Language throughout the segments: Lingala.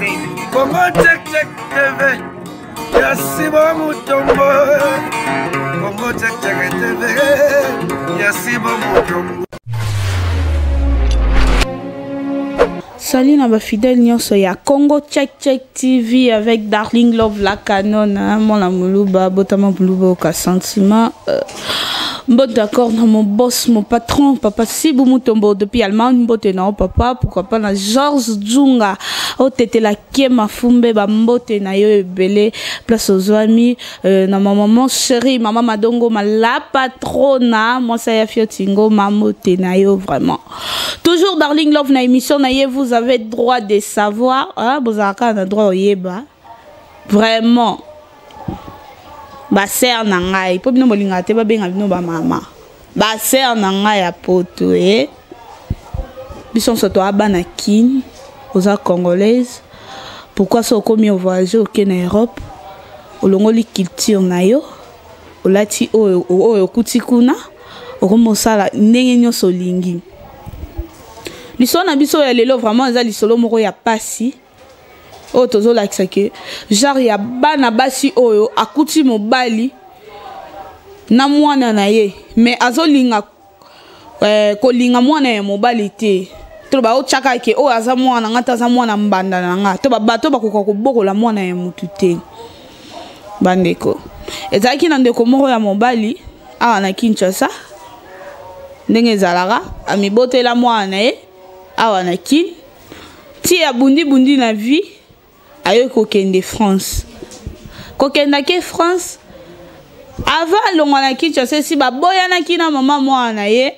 Congo Check Check TV ya Sibo Mutombo. Congo Check Check TV ya Sibo Mutombo. Salut na ba fidèle nyonso ya Congo Check Check TV avec Darling Love la canon hein, mwana muluba botama muluba oka sentiment mbote d'accord na mon boss mon patron papa Sibu Mutombo depuis Allemagne mbote na papa pourquoi pas na Georges Djunga otetela kema fumbe ba mbote na yo ebele place ozwami na ma maman chérie maman Madongo ma la patrona mwasa ya fiotingo mamote na yo vraiment. Toujours Darling Love na émission na ye, vous avez droit de savoir, hein, vous avez na droit oyeba. Vraiment. Ba sœur na ngai, po bino bolinga te ba benga bino ba mama. Ba sœur na ngai ya poto eh. Biso nso to abana kin, oza congolaise. Pourquoi so okomi au voyager oke na Europe? Olongoli culture na yo. Olati oyo oyo okuti kuna. Okomosala ndenge nyonso olingi. Lisolo na biso ya lelo vraiment eza lisolo moko ya pasi. Oyo tozolakisa ke genre ya bana basi oyo akuti mobali na mwana na ye mais azolinga kolinga mwana ya mobali te. To ba otiaka ke oyo aza mwana nga te, aza mwana mbanda na nga. To ba bato bakoka kobokola mwana ya mutu te. Bandeko, ezalaki na ndeko moko ya mobali awa na Kinshasa, ndenge ezalaka amibotela mwana na ye awa na Kin, ti abundi bundi na vie aye kokende France. Kokenda ke France avant alongwa na Kinshasa esi baboyanaki na mama mwana na ye.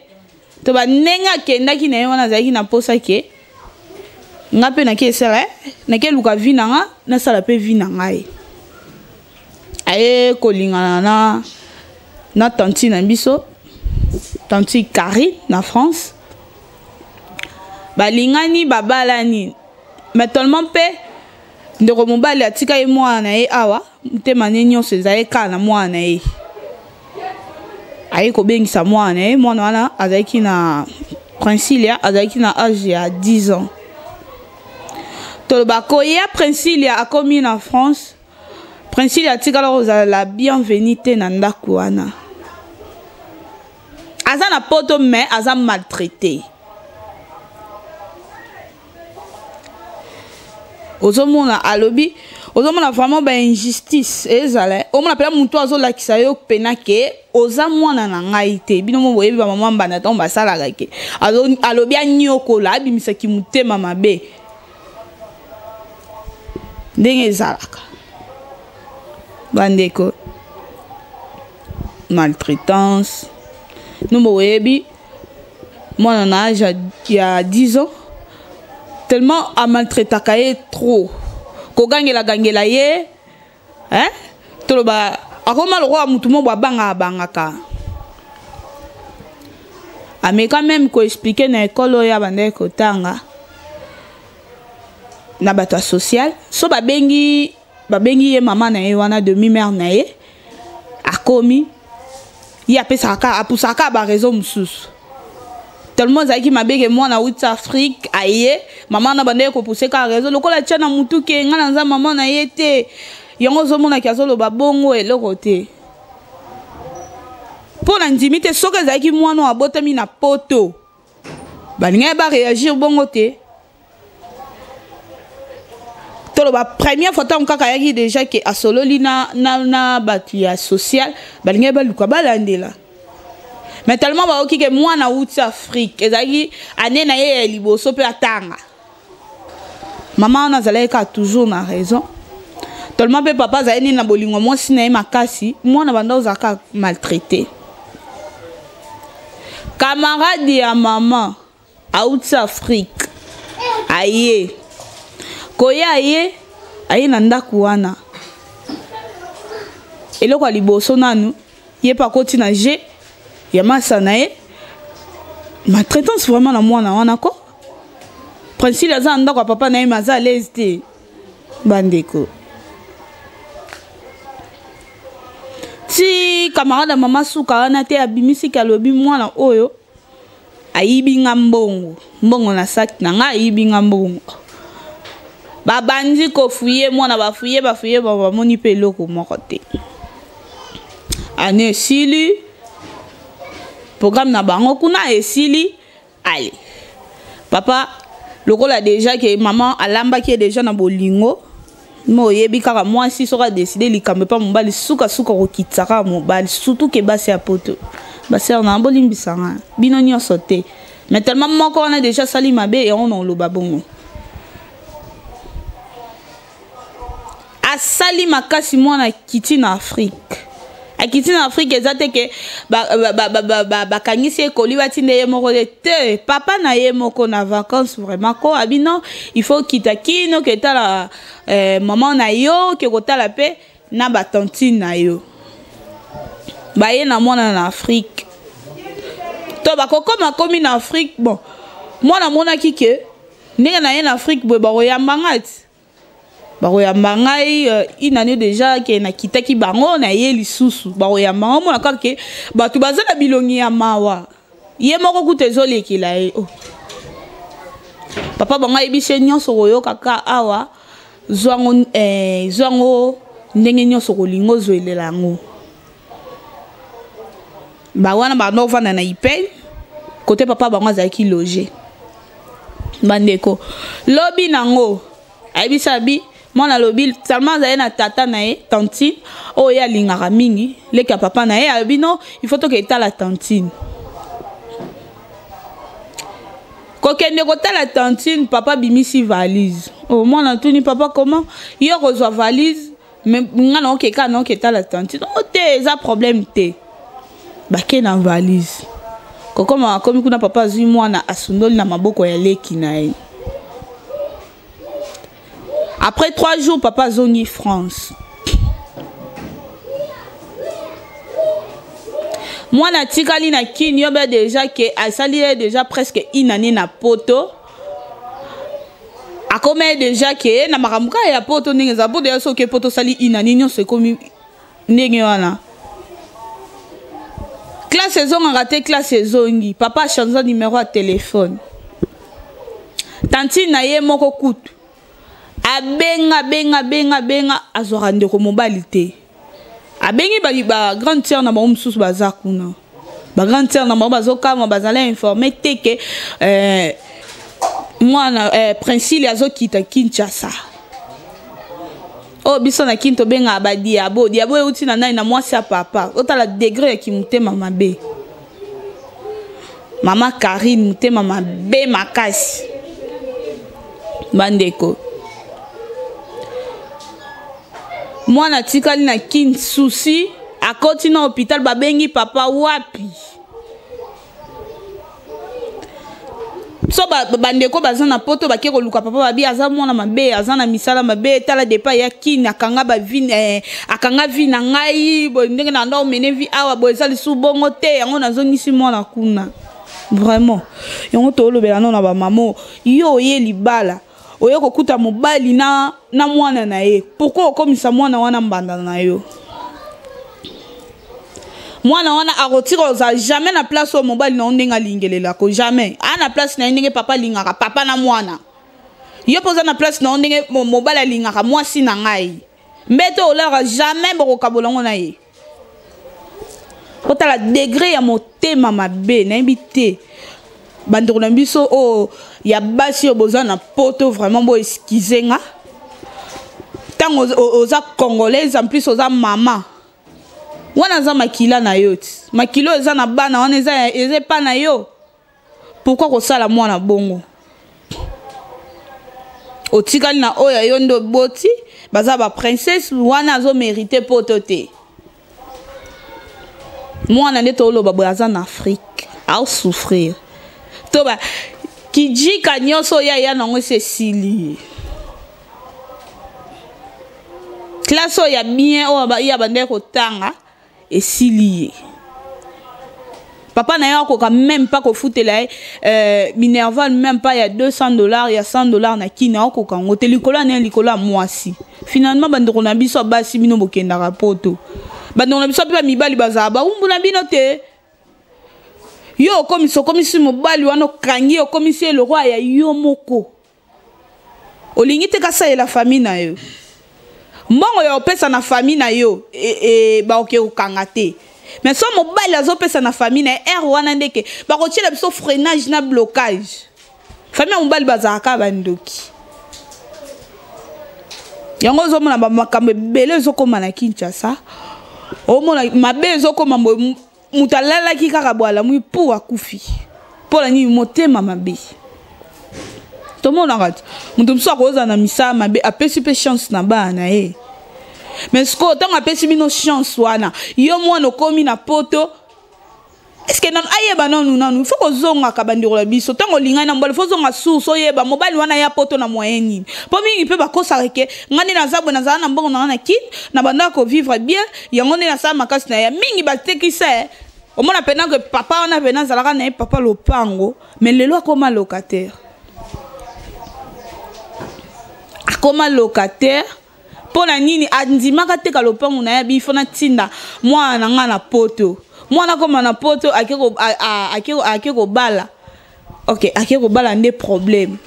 To ba ndenge akendaki na ye wana azalaki na posa ke nga mpe nake esala, nake luka vie na nga, nasala mpe vie na ngai. Aye kolingana na tantine na biso, tantine Carine na France. Balingani, babalani. Mais tellement mpe ndeko mobali atika ye mwana na ye awa, motema ne nyonso ezali kaka na mwana na ye. Aye kobengisa mwana na ye, mwana wana azalaki na Princilia, azalaki na âge ya 10 ans. Toloba koya Princilia akomi na France, Princilia atikala kozala la bienvenue te na ndako wana. Aza na poto mais aza maltraité. Ozomona alobi, ozomona vraiment ba injustice ezala. Omona pela mutu azolakisa yo pena ke oza mwana na ngai te. Bino mo boyebi ba mama mbanda ntango basalaka ke. Alobi anyokola, abimisaki motema mabe. Ndenge ezalaka. Bandeko, maltraitance. Nous boyebi mwana na âge ya 10 ans tellement a maltraitaka ye trop. Kogangela gangela ye, hein? Toloba akoma lokola mutu moko abanga abangaka. Ameka même ko expliquer na école oyo abandaki kotanga na bato ya social. So babengi ye mama na ye wana demi mère na ye, akomi ye apesaka, apusaka ba raison mosusu. Tellement ezalaki mabe ke mwana awuti Afrique aye, mama na bandaki kopuse kaka raison lokola tia na mutu ke nga naza mama na ye te. Yango ozomonaki azoloba bongo eloko te. Mpo na ndimi te soki ezalaki mwana oyo abotami na poto, balingaki ba réagir bongo te. Toloba première fois ntango kaka ayaki déjà ke asololi na bato ya social, balingaki baluka balandela. Mais tellement baoki ke mwana awuti Afrique, ezalaki année na ye ya liboso mpe atanga. Mama wana azalaki kaka toujours na raison. Tellement mpe papa azalaki nini na bolingo mwasi na ye makasi, mwana banda ozalaka maltraité. Camarade ya mama awuti Afrique, aye koya aye, aye na ndako wana. Eloko ya liboso nanu ye pa koti na G ya masa na ye. Maltraitance vraiment na mwana wana ko. Princile aza na ndako ya papa na ye, mais aza à l'aise te. Bandeko. Ti camarade ya mama suka wana te abimisi ke alobi mwana oyo ayibi nga mbongo. Mbongo na sac na nga ayibi nga mbongo. Babandi kofuye mwana, bafuye bafuye, bamoni mpe eloko moko te. Ane esili, programme na bango kuna esili. Ale papa, lokola déjà ke mama alambaki ye déjà na bolingo, mo oyebi kaka mwasi soki adécider likambo epa mobali, sukasuka kokitisa kaka mobali, surtout ke basi ya poto, basere na bolimbisanga bino nyonso te, mais tellement moko wana déjà asali mabe, yango na oloba bongo. Asali makasi, mwana akiti na Afrique. Akiti na Afrique, eza te ke bakangisi ekoli, batinda ye moko te. Papa na ye moko na vacance vraiment ko abi non, il faut kita kino ke tala mama na yo, ke kotala mpe na batantine na yo. Baye na mwana na Afrique to bakokoma, komi na Afrique. Bon, mwana amonaki ke ndenge na ye na Afrique boye, bakoyamba ngai ti bakoyamba ngai une année déjà ke nakitaki bango na ye lisusu, bakoyamba ngai. Omona kaka ke bato baza na bilongi ya mawa, ye moko kuta ezolekela ye. Oh. Papa bango ayebisi ye nyonso koyoka ka awa, zwango zwango ndenge nyonso kolinga ozwelela yango. Bawana banda ovanda na ipel kote papa bango azalaki loge. Bandeko, lobi nango ayebisa bi mwana, alobi tellement azali na tata na ye, tantine oyo ye alingaka mingi, leki ya papa na ye. Alobi non, il faut toke etala tantine. Kokende kotala tantine, papa bimisi valise. Oh, mwana tuni papa: comment yo kozwa valise, mais nga na oke kaka na oke etala tantine? O te, eza problème te. Bake na valise, kokoma akomi kuna, papa azwi mwana, asundoli na maboko ya leki na ye. Après 3 jours, papa azongi France. Mwana atikali na Kini. Yo be déjà ke asali ye déjà presque une année na poto, akoma ye déjà ke na makambo kaka ya poto, ndenge eza poto ya soki poto osali une année, nyonso ekomi ndenge wana. Classe ezongaka te, classe ezongi, papa achange numéro ya telefone. Tantine na ye moko kutu abenga, benga, benga, benga, azwaka ndeko mobali te. Abengi ba grande sœur na bango mosusu baza kuna. Ba grande sœur na bango bazokama, bazala informé te ke mwana Princile azokita Kinshasa. Oyo biso na Kini tobengaka badiabo. Diabo euti na nani? Na mwasi ya papa. Otala degré ya kimotema mabe, mama Karine, motema mabe makasi. Bandeko, mwana atikali na Kini, susi akoti na hôpital, babengi papa wapi? So bandeko baza na poto, bake koluka papa, babi aza mwana mabe, aza na misala mabe. Tala depa ya Kini, akanga bavi akanga vie na ngai boye, ndenge na nda omene vie awa boye, eza lisusu bongo te. Yango nazongisi mwana kuna. Vraiment, yango toolobela no na bamama. Yo oye libala, oye kokuta mobali na mwana na ye, pourquoi okomisa mwana wana mbanda na yo? Mwana wana akotika kozala jamais na place oyo mobali na yo ndenge alingelelako, jamais aa na place na ye ndenge papa alingaka papa na mwana. Yo mpo oza na place na yo ndenge mobali alingaka mwasi na ngai, mbeto olaka, jamais bokokabola yango na ye. Otala degré ya motema mabe. Nayebi te, bandeko na biso oyo ya basi oyo boza na poto, vraiment bo excuser nga. Ntango oza Congolaise, en plus oza mama, wana aza makila na yo ti makila oyo eza na bana wana, eza epa na yo, pourquoi kosala mwana bongo? Otikali na oyo yo nde oboti, baza baprincesse wana, azomérite poto te. Mwana nde toloba boye, aza na Afrique, aosouffrir to ba kijika nyonso oyo aya nango esi esili. Classe oyo ya bien oyo ya bandeki kotanga esili ye. Papa na ye akoka même pas kofutela ye minerval, même pas ya 200 $, ya 100 $ na Kini, akoka yango te. Likolo ya nini? Likolo ya mwasi. Finalement, bandeko na biso ya basi, bino bokendaka poto, bandeko na biso mpe bamibali bazala bawumbu na bino te. Yo okomisi, okomisi mobali wana, okangi, okomisi eloko ya yo moko. Olingi te kasalela famille na yo. Mbongo ya opesa na famille na yo e, e, bakoki kokanga te. Mais so mobali azopesa na famille na ye heure wana ndeke bakotiela biso freinage na blocage. Famille ya mobali bazalaka bandoki. Yango ozomona bamakambo ebele ezokoma na Kinshasa. Omona mabe ezokoma moto alalaki kaka boye alamwi mpo akufi. Mpo na nini? Motema mabe. Tomonaka te moto mosusu akozala na misala mabe, apesi mpe chance na bana na ye. Mais sikoyo ntango apesi bino chance wana, yo mwana okomi na poto, est-ce que nanu ayeba nanu nanu il faut kozongaka bandeko na biso. Ntango olingani na mobali, faut ozonga source, oyeba mobali wana ya poto na moyen nini. Mpo mingi mpe bakosaka ke ngai nde naza boye, nazala na mbongo na ngai na Kin, na bandaka kovivre bien, yango nde nasala makasi na ye. Mingi batekisa ye, omona mpena ke papa wana mpena azalaka na ye papa lopango, mais lelo akoma locataire. Akoma locataire mpo na nini? Andimaka teka lopango na ye, bifo natinda mwana na ngai na poto. Mwana akoma na poto, ake kobala. Ok, ake kobala nde problème.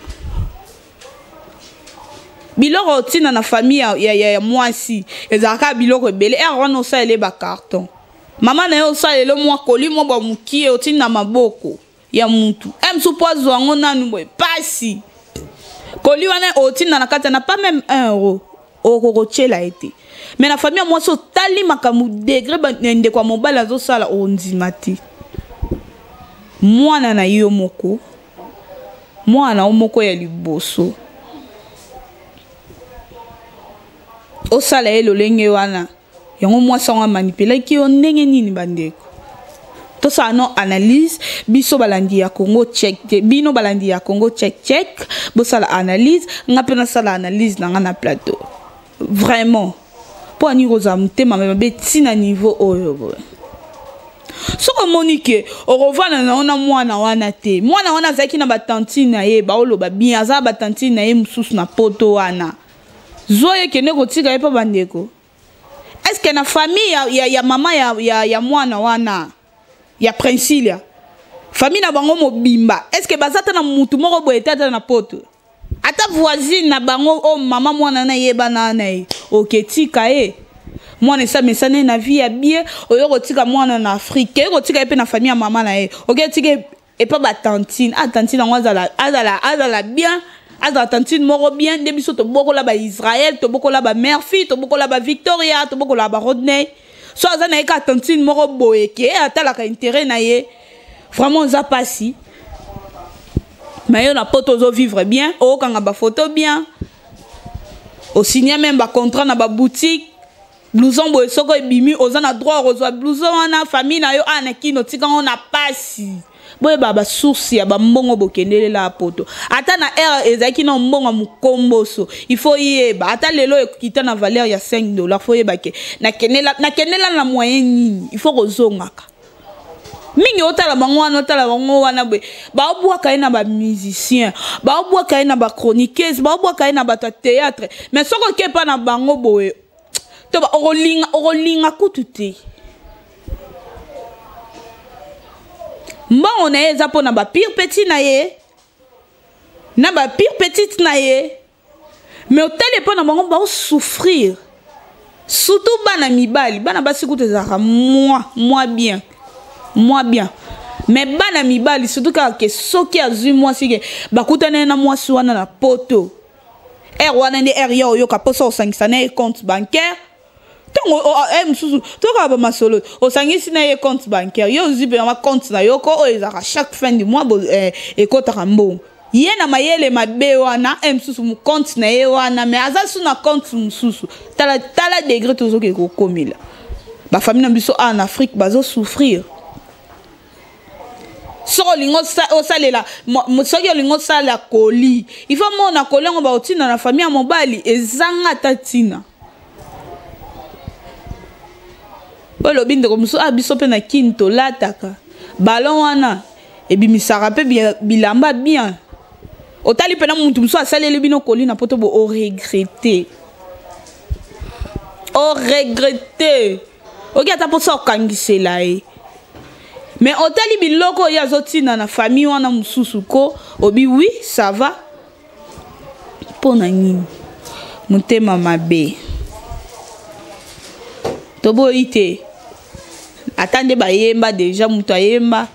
Biloko otinda na famille ya, ya, ya, ya mwasi ezalaka biloko ebele. Ere wana osalele bacarton, mama na ye osalele mwa koli mwa bwa mokie, otinda maboko ya mutu e mosusu mpo azwa yango nanu boye pasi. Koli wana otinda na kati na pas même 1 euro okokotiela ye te. Mais na famille ya mwasi, otali makambo degré ndeko ya mobali azosala, ondima te. Mwana na yo moko, mwana na yo moko ya liboso, osala ye lolenge wana. Yango mwasi yango amanipulaki yo ndenge nini? Bandeko, tosala no analyse. Biso balandi ya Congo Check te, bino balandi ya Congo Check Check, bosala analyse, nga mpe nasala analyse na nga na plateau. Vraiment, mpo ani kozala motema mabe ntina niveau oyo boye? Soki omoni ke okovanda na yo na mwana wana te, mwana wana azalaki na batantine na ye, baoloba bien, aza na batantine na ye mosusu na poto wana, zwa ye, kende kotika ye. Mpo bandeko, est-ce na famille ya, ya, ya mama ya, ya, ya mwana wana ya Princilia, famille na bango mobimba, est-ce que baza ata na mutu moko boye te, ata na poto, ata voisine na bango oyo mama mwana na yebana na ye? Oke tika ye mwana esamesana ye na vie ya bien. Oyo kotika mwana na Afrique, keye kotika ye mpe na famille ya mama na ye, oke tika epa batantine. Ah, tantine yango azala, azala, azala bien, azala tantine moko bien. Nde biso tobokola baIsrael, tobokola baMurphy, tobokola baVictoria, tobokola baRodney. So aza na ye kaka tantine moko boye ke atalaka intérêt na ye. Vraiment eza mpasi. Mais yo na poto ozovivre bien, okokanga bafoto bien, osigne même bacontrat na baboutique, blouson boye soko ebimi, oza na droit okozwa blouson wana. Famille na yo awa na kino, otikango na pasi. Boyeba basource ya bambongo bokendelela ya poto. Ata na aire ezalaki na mbongo ya mokomboso, il faut yeba. Ata lelo ekita na valeur ya 5 $, faut yeba ke nakendela, nakendela na moyen nini. Il faut kozongaka mingi. Otala bango wana, otala bango wana boye, baobwaka ye na bamusicien, baobwaka ye na bachroniqueuse, baobwaka ye na bato ya théâtre. Mais soki okepa na bango boye to okolinga, okolinga kutu te. Mbongo na ye eza mpona bapire petit na ye na bapire petite na ye. Mais otali epa na bango, baosouffrir, surtout bana mibali. Bana basi kutu ezalaka mwa mwa bien, mwa bien, mais bana mibali surtout kaka ke soki azwi mwasi, ke bakutani na mwasi wana na poto, heure wana nde heure ya oyoka mposa osangisa na ye compte bancaire. Ntango mosusu tokaka bamasolo, osangisi na ye compte bancaire, yo ozwi mpenza compte na yo ko oyo ezalaka chaque fin du mois ekɔtaka mbongo. Ye na mayele mabe wana, mosusu compte na ye wana, mais aza su na compte mosusu. Tala, tala degré tozoke kokomela. Bafamille na biso awa na Afrique bazosouffrir. Soki olingi osalela, soki olingi osala koli, il faut mona koli yango baotinda na famille ya mobali, ezanga ata ntina. Oyo elobi ndeko mosusu, ah, biso mpe na Kini tolataka ballon wana, ebimisaka mpe bilamba bien. Otali mpena mutu mosusu asaleli bino koli na poto bo oregrete, oregrete. Oki ata mposa okangisela ye, mais otali biloko oyo azotinda na famille wana mosusu ko obi, oui, ça va. Mpo na nini motema mabe? Toboyi te, ata nde bayemba deja, moto ayemba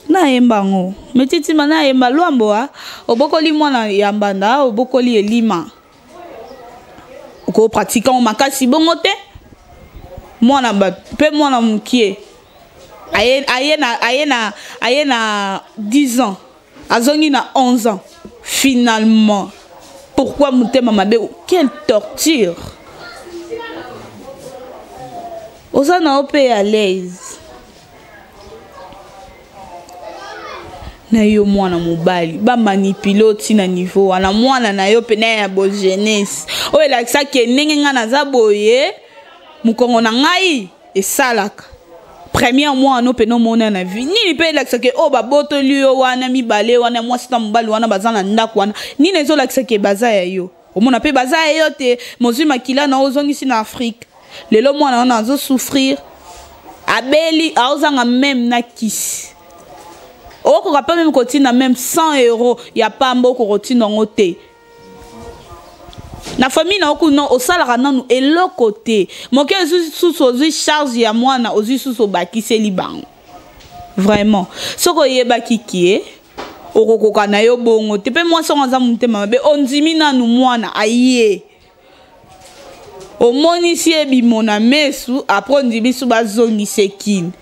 nayemba yango metitima, nayemba lwambo. A obokoli mwana ya mbanda, obokoli elima, okopratique yango makasi bongo te. Mwana bato mpe mwana mokie aye, aye, na, aye, na, aye na 10 ans, azongi na 11 ans finalement. Pourquoi motema mabe? Quelle torture! Oza na yo mpe à l'aise na yo, mwana mobali bamanipule otina niveau wana. Mwana na yo pene ya bojeunesse oyo elakisaki ndenge ngai naza boye, mokongo na ngai esalaka première mwana no pene omona na vie nini, mpe elakisaki oyo babotoli yo wana mibale wana, mwasi na mobali wana baza na ndako wana. Nini ezolakisaki baza ya yo? Omona mpe baza ya yo te. Mozwi makila na ozongisi na Afrique. Lelo mwana wana azosouffrir, abeli, aozanga même na kisi. Okoka mpe même kotinda même 100 € ya pamba, okoka kotinda yango te na famille na yo kuna. Osalaka nanu eloko te, moke susu ozwi charge ya mwana, ozwi susu obakiseli bango. Vraiment, soki oyebaki kie okokoka na yo bongo te. Mpe mwasi yango aza motema mabe. Ondimi nanu mwana aye, omonisi ye bimo na mesu, après ondimi su bazongisa ekini.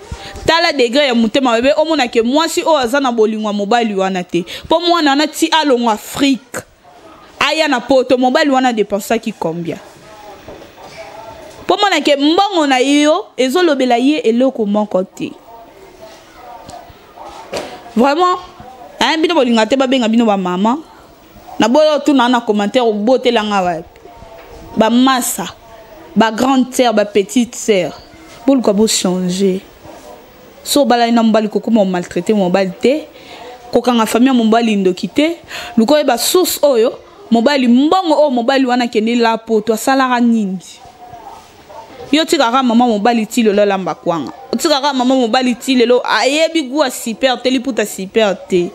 Tala degré ya motema mabe. Omonake mwasi oyo aza na bolingo ya mobali wana te, mpo mwana wana ti alongwa Afrique aya na Poto, mobali wana dépensaki combien? Mpo monake mbongo na yo ezolobela ye eloko moko te. Vraiment, hein, bino bolinga te babenga bino bamama. Naboyi otuna na commentaire obotelanga wapi. Bamasa, bagrande sœur, bapetite sœur, boluka bochange. So obalani na mobali, kokoma omaltraite mobali te, kokanga famille ya mobali ndoki te. Luka oyeba source oyo mobali, mbongo oyo mobali wana akende la Poto asalaka nini. Yo tikaka mama mobali ti lelo alamba kwanga, otikaka mama mobali ti lelo ayebi goût ya super te, liputa super te.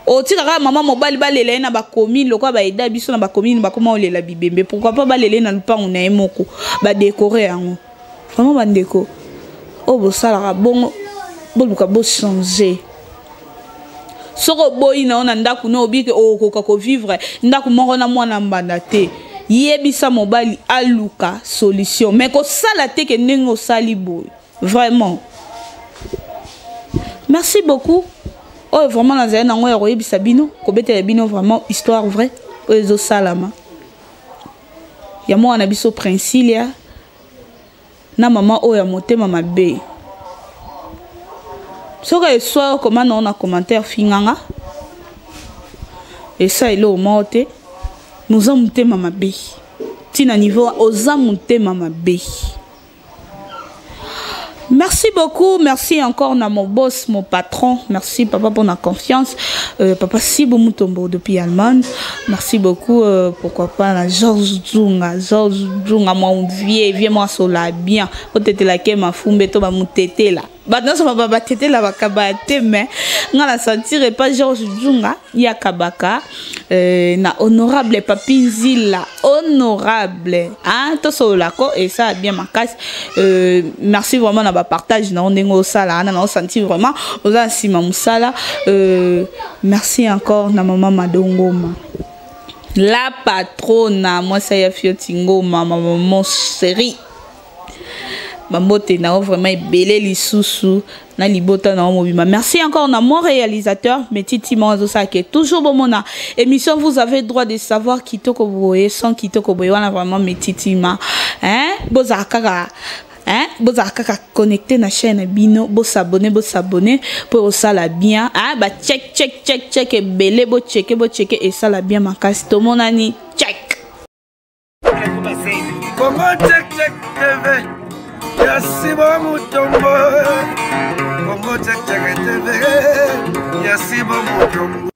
Otikaka mama mobali balela ye na bacommune lokola baeda biso na bacommune, bakoma olela bibembe. Pourquoi pas balela ye na lupango na ye moko, badécorer yango? Vraiment, bandeko oyo bosalaka bongo, boluka bochange. Soki oboyi na yo na ndako na obike, okoka kovivre ndako moko na mwana mbanda te, yebisa mobali aluka solution, mais kosala te ke ndenge osali boye. Vraiment, merci beaucoup. Oyo vraiment nazali nango ya koyebisa bino, kobetela bino vraiment histoire vraie oyo ezosalama ya mwana na biso Princilia na mama oyo ya motema mabe. Soki eswa, okoma nango na commentaire, finganga, esa eloko moko te. Moza motema mabe ntina niveau oza motema mabe. Merci beaucoup, merci encore à mon boss, mon patron. Merci papa pour la confiance. Papa Sibo Mutombo depuis Allemagne. Merci beaucoup, pourquoi pas la Georges Zunga, Georges Zunga, mon vieux, vieux moi sur la bien. Peut-être la ke ma fumbe to ba mutete là. Ba non ça ba ba tete la ba kaba te, mais nga la sentir pas Georges Zunga ya kabaka na honorable Papi Nzila, honorable, hein, tosololako et ça bien makasi. Merci vraiment na bapartage na ndenge osala na osentir vraiment oza nsima mosala. Merci encore na mama Madongoma, la patrona, mwasi ya Fioti Ngoma, ma maman chérie. Bambote na yo vraiment ebele lisusu na libota na yo mobima. Merci encore na mon réalisateur Metiti Mazosake, toujours bomona émission vous avez droit de savoir kitoko boye, sans kitoko boye wana. Vraiment Metiti ma, hein, bozala kaka, hein, bozala kaka connecté na chaîne bino, bosabonner, bosabonner mpo osala bien, hein, ba check check check check ebele, bocheke bocheke, esala bien makasi. Tomonani, check. Congo Check Check TV ya Sibo Mutombo. Congo Check Check TV ya Sibo Mutombo.